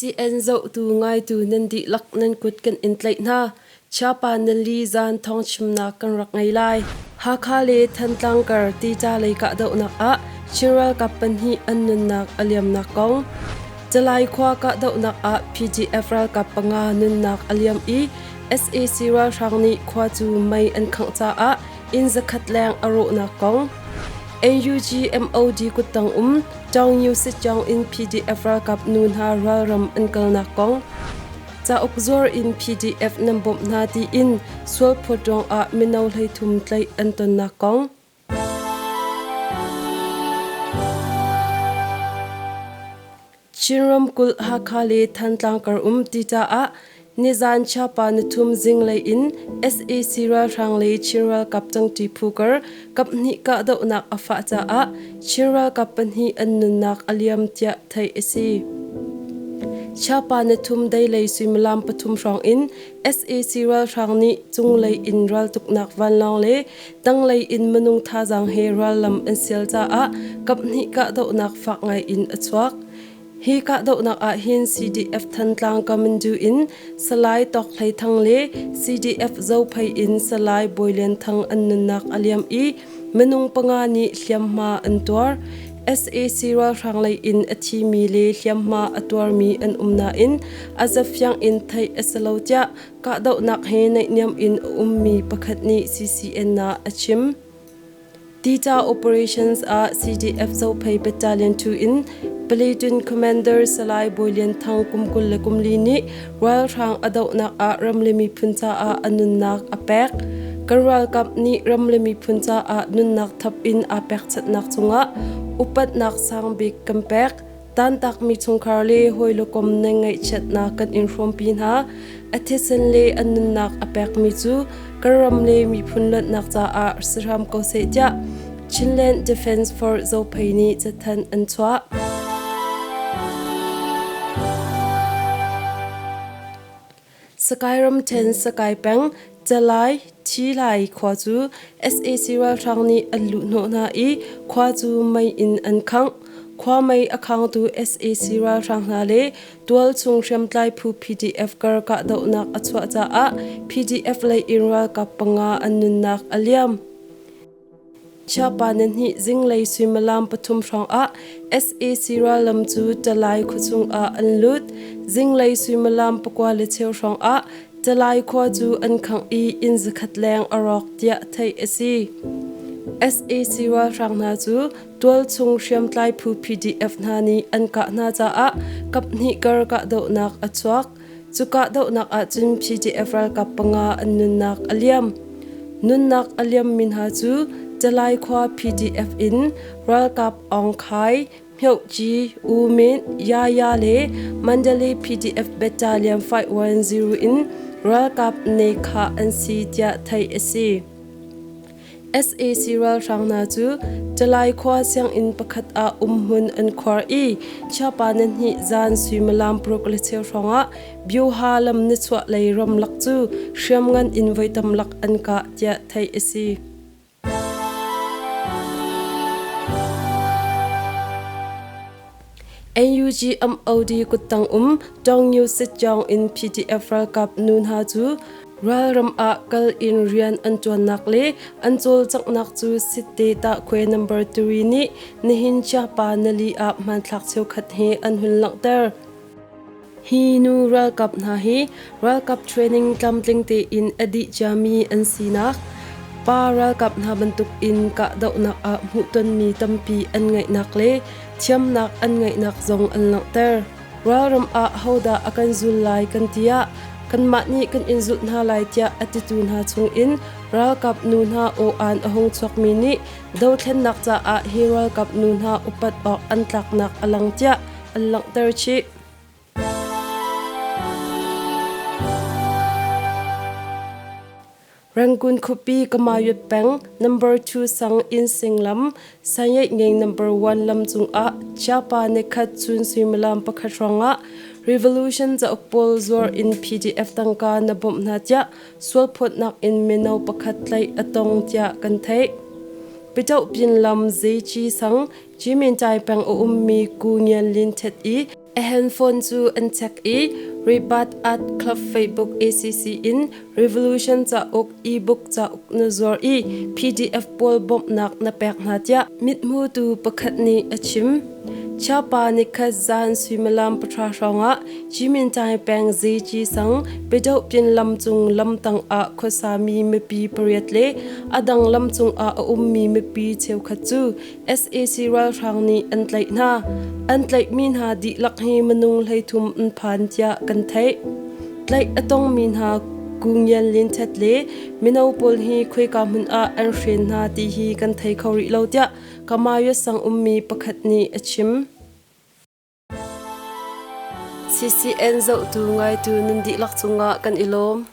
CCN zohtu ngaitu nan dihlak nan kut kan in tlaih hna. Chiapa nali zan thawngchimnak kan rak ngei lai. Hakha le Thantlang kar tica lei kahdohnak ah Chin ralkap pahnih an nunnak a liamnak kong. Calai khua kahdohnak ah PDF ralkap panga nunnak a liam i sac ralhrang nih khua cu mei an khangh caah inn zakhat leng a rawhnak kong. NUG MOD kuttang um Taungyu Sityong in PDF ralkap nu hna ralram an kalnak kong. Cauk zuar in PDF nan bawmh hna tiin sualphawt ruangah mino 33 tlaih an tonnak kong. Chin ramkulh Hakha le Thantlang kar um ti caah nizan Chiapa nithum zinglei in sac ralhrang le Chin ralkap cangṭi phu kar kaphnih kahdohnak a fah caah Chin ralkap pahnih an nunnak a liam tiah theih a si. Chiapa nithum deilei suimilam pathum hrawng in sac ralhrang nih cunglei in raltuknak vanlawng le tanglei in minung thazaang he rallam an sial caah kaphnih kahdohnak fak ngai in a chuak. Hi kahdohnak ah hin CDF Thantlang Kamandu in Salai Tawk Hlei Thang le CDF Zophei in Salai Bawi Lian Thang an nunnak a liam i minung panga nih hliamhma an tuar. Sac ralhrang lei in a thimi le hliamhma a tuarmi an um nain a zafiang in theih a si lo tiah Kahdohnak he naihniam in a ummi pakhat nih CCN ah a chim. Tita operations ah CDF Zophei Battalion 2 in Platoon Commander Salai Bawi Lian Thang kum 24 nih ralhrang a dohnak ah ram le miphun caah a nunnak a pek. Kan ralkap nih ram le miphun caah nunnak thap in aa pekchanhnak cungah upatnak sang bik kan pek. Tantakmi chungkhar le hawi kom nan ngaihchiatnak kan in hrawmpi hna. A thisen le a nunnak a pekmi cu kan ram le miphun luatnak caah si hram ko seh tiah Chinland Defense Force Zophei nih cathanh an chuah. Sakai ramṭhen Sakai peng Calai Thilai khua cu sac ralhrang nih an luhhnawh hna i khua cu mei in an khangh. Khua mei a khangtu sac ralhrang hna le tualchung hriamtlai phu PDF kar kahdohnak a chuah caah PDF lei in ralkap panga an nunnak a liam. Chiapa nihnih zinglei suimilam pathum hrawngah sac rallam cu Talai khuachung ah an lut. Zinglei suimilam pakua le cheu hrawngah Talai khua cu an khangh i inn zakhat leng a rawk tiah theih a si. Sac ralhrang hna cu tualchung hriamtlai phu PDF hna nih an kah hna caah kaphnih kar kahdohnak a chuak. Cu kahdohnak ahcun PDF ralkap panga an nunnak a liam. Nunnak a liammi hna cu Calai khua PDF in ralkap Aung Khai, Hmyohci, U Min, Yaya le Mandalay PDF Battalion 510 in ralkap Ne Kha an si tiah theih a si. Sac ralhrang hna cu Calai khua sianginn pakhat ah umhmun an khuar i Chiapa nihnih zan suimilam paruk le cheu hrawngah Byuha lam nichuah lei ramlak cu hriamngan in voi tamlak an kah tiah theih a si. NUG MOD kuttang um Tawngyu Sitkyawng in PDF ralkap nu hna cu ralram ah kal in rian an ṭuannak le an cawlcanghnak cu Sitte Tahkhuai number 3 nih nihin Chiapa nali ah hmanthlak cheukhat he an hun langhter. Hi nu ralkap hna hi ralkap training tlamtling tein a dih ciami an sinak, pa ralkap hna bantuk in kahdohnak ah hmuhtonmi tampi an ngeihnak le thiamnak an ngeihnak zong an langhter. Ralram ah hodah a kan zul lai kan ti ah kanmah nih kan in zulh hna lai tiah a titu hna chungin ralkap nu hna aw-aan a hung chuakmi nih dothlennak caah hi ralkap nu hna upat awk an tlaknak a lang tiah an langhter chih. Rangoon khuapi Kamayut peng number 2 sang Innsing lam Sanyeih Ngeng number 1 lam cungah Chiapa nikhat chun suimilam pakhat hrawngah Revolution cauk pawl zuar in PDF tangka na bawmh hna tiah sualphawtnak in mino pakhat tlaih a tong tiah kan theih. Pitoh pin lam Zeici sang Jimin Cai peng a ummi Ku Ngian Lin Thet i A handphone cu an check i Ribat Art Club Facebook ACC in Revolution cauk e-book cauk na zuar i PDF pawl bawmhnak na pek hna tiah mithmutu pakhat nih a chim. Chiapa nikhat zan suimilam pahra hrawngah Cimintai peng Zeci sang Pedohpyin lam cung lamtang ah khuasami mipi pariat le a dang lam cungah a ummi mipi cheukhat cu sac ralhrang nih an tlaih hna. An tlaihmi hna dihlak hi minung 33 an phan tiah kan theih. Tlaih a tongmi hna Kung Yan Lin Thet le mino pawl hi khoika hmun ah an hren hna ti hi kan thei kho rih lo tiah Kamayut sang ummi pakhat nih a chim. CCN zohtu ngaitu nan dihlak cungah kan i lawm.